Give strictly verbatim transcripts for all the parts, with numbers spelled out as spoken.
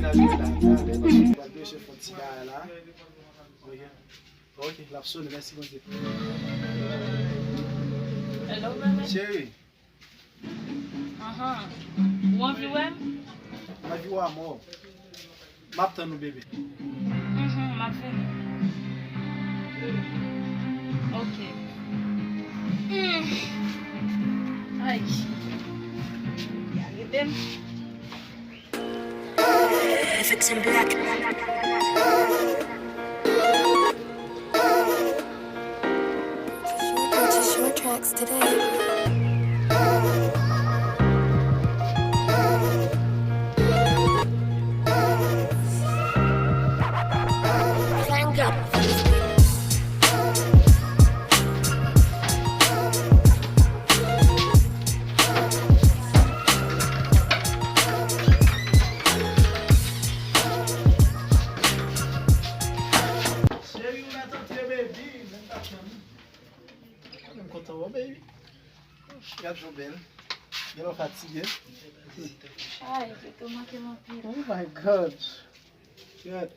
Gade, gade, gade, paske m pral bezwen fè yon ti bagay la. Ok. Ok, l ap sone, mèsi Bondye. Hello, baby. Cheri. Ahan. Ou anvi wè m? M anvi wè w amò. M ap tann ou, bebe. Mhm, m ap vini. Ok. Hmm. Ay. Ya rete m. F X M Black. Purchase your tracks today. Thank God. Cheri, ou mèt antre, baby. Menm pa tann. Mwen kontan wè w, baby. Gad jan w bèl. Gen lè w fatige. Ay, Tito manke m anpil. Oh my God. Gad.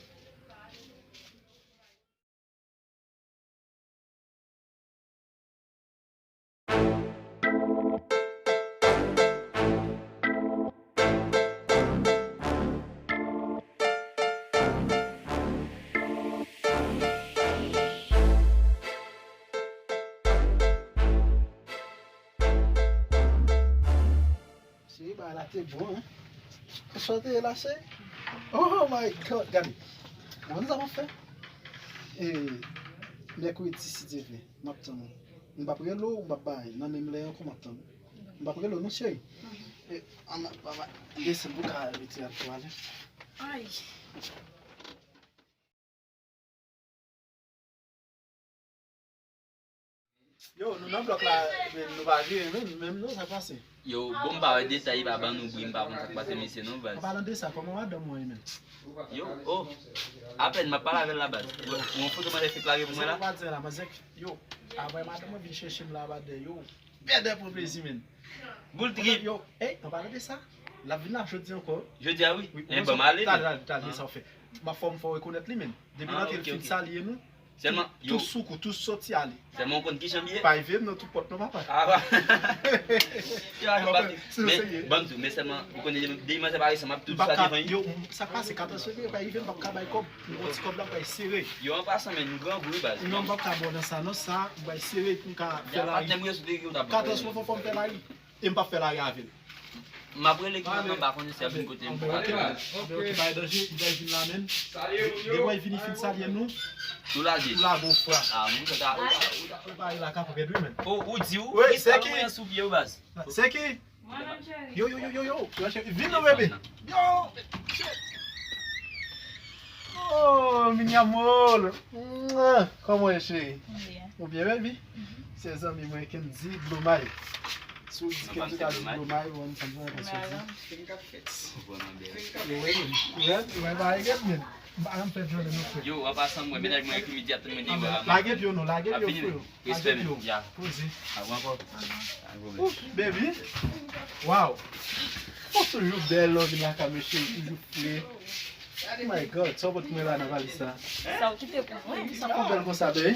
Cheri, bagay la te bon, hein? Sa te ye la, cheri? Oh my God, gade. Ou konn sa m ap fè? E, mèkredi, si Dye vle, m ap tann ou. M p ap rele w, m p ap bay. Nan menm lè ankò, m ap tann ou. M p ap rele w, non, cheri. E, ann al, baba, desann pou ka retire al twalèt. Ay. Yo, nou nan blòk la, men nou pa vire menm, menm non, sa k pase? Yo, bon, m pa wè detay, li pa ban nou bri, m pa konn sa k pase, mesye, non, baz. An palan de sa, kòman madanm ou ye menm? Yo, oh, apèn m ap pale avè l la, baz. Bon, yon foto mwen fèk lage pou mwen la. Sa pa di la, manzè, yo, apre madanm mwen vin chèche m la, baz, yo. Bèdè pran plezi, men. Boul trip. Yo, ey, an palan de sa, l ap vin la jodi ankò. Jodi a, wi. Wi, men ban m ale. Talè, talè, talè, men sa w fè. M ap fè w, m fè w rekonèt li, men. Depi l antre, l fin salye nou. Sèlman, yo. Tou sou kou, tou soti ale. Sèlman w konn kijan m ye? Pa rive m nan tout pòt non, papa. Ah, yo, yo, men, ban m di w, men sèlman, ou konnen, depi manzè pa resann, m ap tou sa devan li. Yo, sa k pase, katòz fevriye, pa rive, m p ap ka bay kòb. M gon ti kòb la, m pral sere. Yo, an pasan, men, nou grangou, wi, baz. Non, m p ap ka ba w nan sa, non, sa, m pral sere pou m ka fè lari. Katòz fevriye, w t ap katòz fevriye, fò m fè lari. E m p ap fè lari avè l. M ap rele ki moun nan, m pa konnen si y ap vin kote m pou ale. Ok, ok, pa gen danje, m pral vin la menm. Depi w vini fin salye nou, nou lage. Nou lage yon frap. Ah, moun sa ta. Ou pa la ka pou pèdi, wi, men. Oh, ou di ou, wi, se ki mwen sou pye, wi, baz. Se ki? Yo, yo, yo, yo, yo. Yo, cheri, vin non, bebe. Yo. Oh, mi amor. Mwah. Kòman w ye, cheri? Mwen byen. Ou byen, baby? Mhm. Se zanmi mwen, Kendy Blomay. Si w di Kendy, ka di Blomay, bon, sa m konn sa w di. Yo, wi, wi, wi, pa egèt, men. M pa janm fè vyole non, frè. Yo, an pasan, mwen, mennaj mwen ekri m di ap tann mwen deyò la. Lage pye w non, lage pye w, frè. Respè, men. Ya. Poze. Avan ankò. Ouf, baby. Wow. Ou toujou bèl lè w vin lakay mwen, cheri, toujou fre. Oh my God, sa w pote mwen la nan valiz sa? Sa w kite pou mwen. Sa w bèl konsa, baby?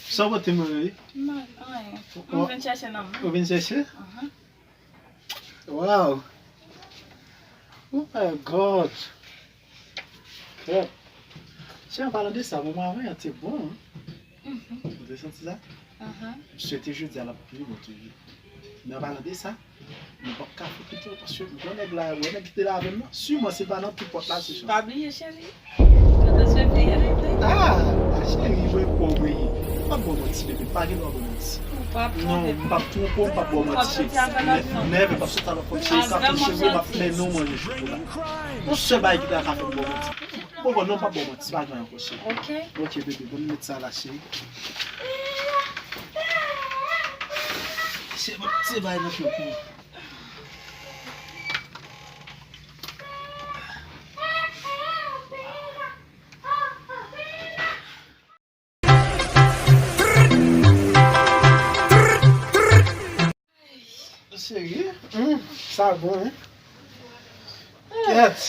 Sa w pote mwen, baby? Non, anyen. Mwen vin chèche nan mwen. Ou vin chèche? Ahan. Wow. Oh my God. Frè, si an palan de sa, moman avan an te bon, hein? Mhm. Ou te santi sa? Ahan. M swete jodi a l ap pi bon toujou. Men an palan de sa, nou p ap ka fè pito, paske m wè nèg la, wè nèg ki te la avè m nan, siman se pa nan tout pòt la, se chans. Pa bliye, cheri. Katòz fevriye rive. Ah, cheri, mwen pa bliye. M p ap ba w manti, bebe, pa gen dwa ba w manti. Ou p ap twonpe m. Non, m p ap twonpe w, m p ap ba w manti, cheri. Nève, m p ap sot avèk kòm cheri, katòz fevriye, m ap mennen w manje jou la. Yon sèl bagay ki ta ka fè m ba w manti. Bon, bon, non, m p ap ba w manti, pa gen ankò, cheri. Ok. Ok, bebe, ban m met sa la, cheri. Se, se bagay nan pye w pou mwen. Serye? Hmm, sa bon, hein? Kèt.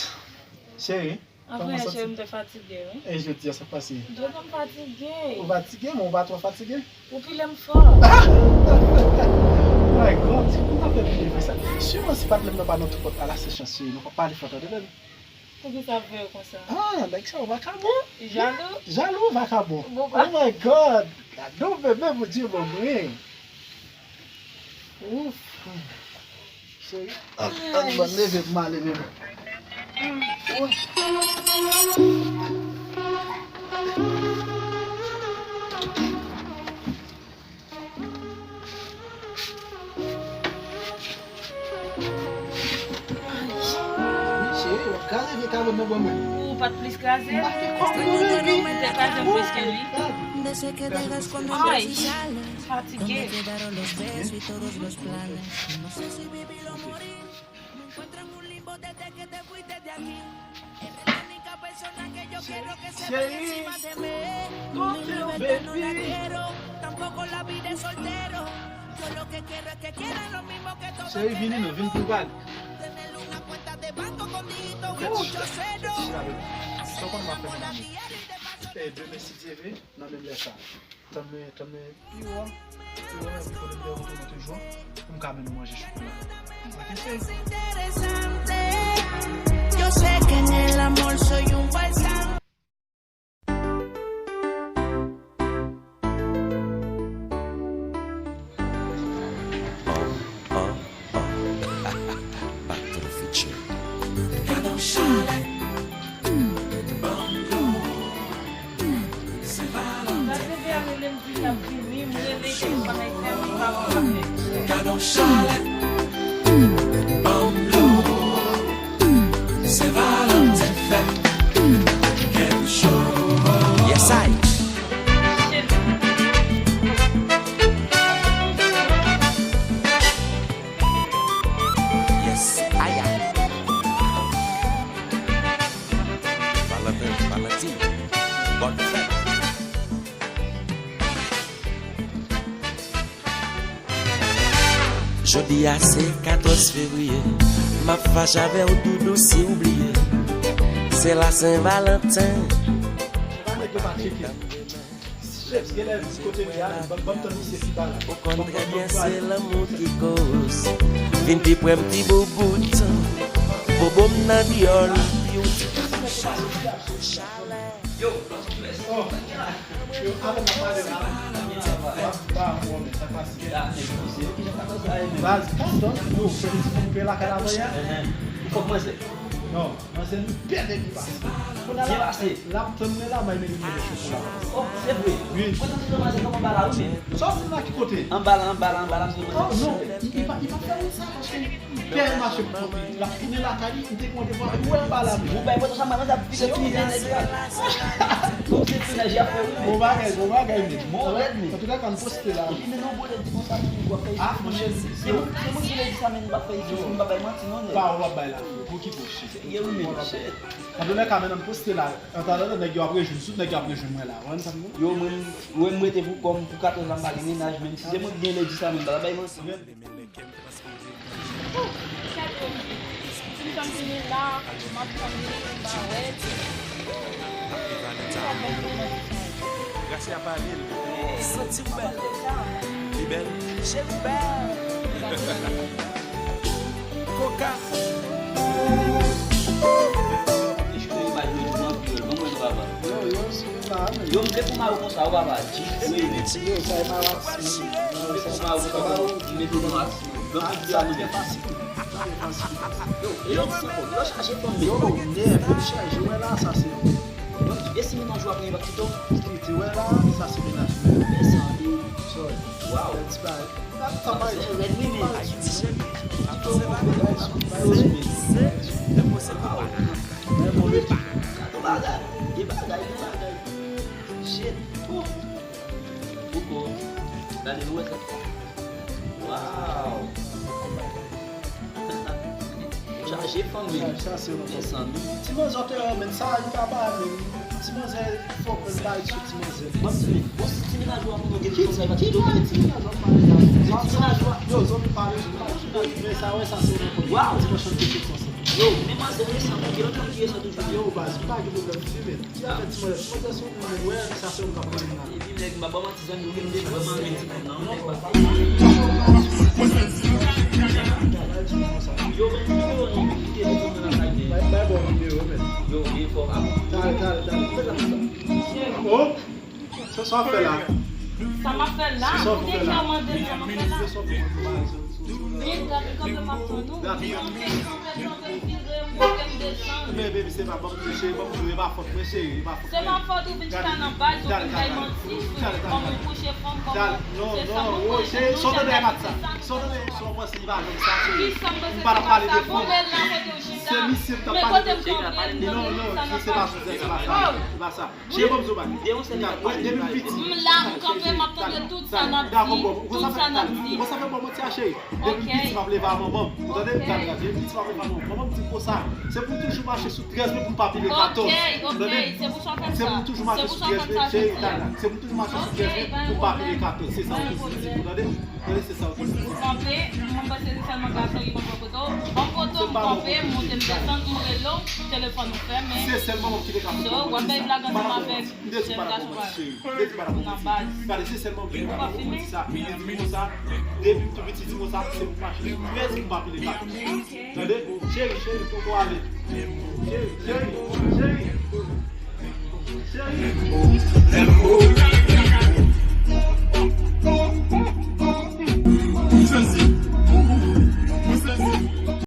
Cheri, kòman w santi? Cheri, m te fatige, wi. E jodi a, sa k pase? Jodi a m fatige. Ou fatige, men ou pa twò fatige? Ou pile m fò. My God, se pou n ap fè pile fè sa. Siman si patnè m nan pa nan tout pòt la, la se chans, cheri. Nou pa pale fò, tande, bebe. Poukisa w veye konsa? Ah, nèg sa yo vakabon. Jalou? Jalou, vakabon. Oh my God. Gade w, bebe, Bondye ban mwen. Ouf. Cheri, ann, ann, ban leve pou m ale, bebe. Ouf. Cheri, w ap kraze vye kabann nan ban mwen. Ou pa t plis kraze? M pa fè kòb yo, bebe. Ou te kraze m plis ke li. Ay, fatige. Cheri, kote w, baby? Cheri, vini non, vin pou pale. Fèt chita, fèt chita, baby. Sa w konn m ap fè, mon amour? Eh, demen, si Dye vle, nan menm lè sa. Tann mwen, tann mwen pi wo, pi wo, epi kote m te retounen toujou, pou m ka mennen w manje chokola. Ok, cheri? Yo sé que en el amor soy un balsam. Back to the future. Gadon Charlèt, ban m dlo. Sen Valanten fèt, kè m cho. Yes I. Yes I. Valanten, Valantin, bòn fèt. Jodi a se katòz fevriye, m ap fache avè w doudou si w bliye. Se la Sen Valanten. Ou konn trè byen se lanmou ki koz. Vin pi pre m ti boubout. Bobo m nan dyòl. Yo, avè m ap pale la. Baz, katòz, yo, se li ti moun pe lakay la avan yè. Ou fòk mwen se. Non. Manzè nou bèl epi pase. Kounye a la, l ap tann mwen la, m al mete mwen de chokola. Oh, se vre? Wi. Mwen tann ti manzè kòm anba la, wi, men. Sa w di m la ki kote? Anba la, anba la, anba la, m di manzè. Oh, non, li, li pa, li pa fè moun sa, paske pè mache pou konpli. L ap tounen lakay li, m te gen yon devwa, ou wè anba la, men. Ou bay foto sa, manzè ap vide tou, men nèg la. Kòm se tounaj y ap fè, wi, men. Bon bagay, bon bagay, men. Bon, rèd, men. Antouka, kan n poste la, wi. Epi, men non, bon, lè di konsa, tou, w ap fè. Ah, monchè, se mwen, se mwen ki vle di sa, men m p ap fè, m p ap bay manti, non, nèg. Pa, w ap bay la. Pou ki pou, shit. Serye, wi, men, shit. Antoulèka, men n ap poste la. Antandan, nèg yo ap rejwenn, tout nèg yo ap rejwenn mwen la. Ou konprann sa m di? Yo, mwen, mwen, m rete pou kò m, pou katòz la, m pa gen mennaj, menm si se mwen ki gen lèdi sa, men m pa bay manti. Ti m tann vini la, m ap tann li, m pa wè. Gracia pa ale l. Santi w bèl. Li bèl. Cheri w bèl. Koka. Yo, m vle pou mari w konsa, w papa. Di, wi. Yo, sa e mari w ak si. M vle pou mari w konsa, m mete w nan ak si. Ban m di a nou menm. Yo, e yo, yo chaje fanm. Yo, nèg, yo chaje, wè la, sa se. Bon, e si mennaj ou ap gen bak pito? Kite, wè la, sa se mennaj mwen. Mezanmi. Sorry. Wow. Ti bagay. Sa bay. Rèd wi, men. Ti bagay. Gade bagay. Gen bagay, gen bagay. Shit. Ouh. Koukou. Gade nou wè sa. Wow. Chaje fanm, men. Chaje, sa se yon fanm. Mezanmi. Ti manzè w te wè, men sa li pa ba, men. Ti manzè, fòk mwen bay sou ti manzè. Mwen di, bon, si ti mennaj ou a konn gen ti konsèy, pa ti konsèy. Ti mennaj ou a pale la. Ti mennaj ou a. Yo, zòt pale, men sa, wè, sa se yon fanm. Wow. Ti manzè chante tout ansanm. Yo, men manzè resan, ok, lòt fwa ki resan toujou. Yo, baz, pa gen pwoblèm, fimen. Ki afè ti manzè? Ti manzè sou moun, wè, sa se yon k ap rele m la. Epi nèg, m pa ba w manti, zanmi, ou gen de vrèman renmen ti fanm nan, wi, nèg, pase. Yo, men nimewo non, men kite nimewo nan kay, men. Bay, bay, bon, nimewo, men. Yo, e fò, a. Talè, talè, talè. Fè la sa. Oh! Se sa w ap fè la. Sa m ap fè la? Ou gen kè w mande m sa m ap fè la? Men gade, kanpe m ap tann ou. Kanpe, kanpe, kanpe, m vire, m kanpe, m desann. Men, baby, se pa, ban m touche, ban m touche, e pa fòt mwen, cheri, e pa fòt mwen. Se pa fòt ou vin chita nan baz, ou vin bay manti sou kòman w kouche fanm, kòman se fanm ou pran, se fanm ou pran, se sa. Ki sa m panse se pa sa? Bon, men la kote w chita. Men kote m kanpe, m kanpe, sa nan baz. Cheri, ban m di w bagay. Gade, depi m piti. M la, m kanpe, m ap tande tout sa n ap di, tout sa n ap di. Ou konn sa fè, bon, mwen ti a cheri. Depi m piti, m ap leve a manman m. Ou tande? Gade, gade, depi m piti, m ap leve a manman m. Manman m di m konsa, se pou m toujou mache sou trèz men pou m pa pile katòz. Ok, ok, se pou sa w fè sa. Se pou m toujou mache sou trèz men, cheri, gade, gade. Se pou m toujou mache sou trèz men pou m pa pile katòz. Se sa m toujou di. Ou tande? Tande, se sa m toujou di. Ou kanpe, mwen panse se sèlman gason ki konn pran foto. Ban m foto, m kanpe, m monte, m desann, m rele w, telefòn ou fèmen. Se sèl manman m ki te ka pran foto. So, w ap bay blag ansanm avèk jèn gason pa yo nan baz. Gade, se sèlman ou ki te ka pran foto sa. Li di m konsa, depi m tou piti, di konsa, se pou mache sou trèz pou m pa pile katòz. Tande? Cheri, cheri, poko ale. Cheri, cheri, cheri. Cheri.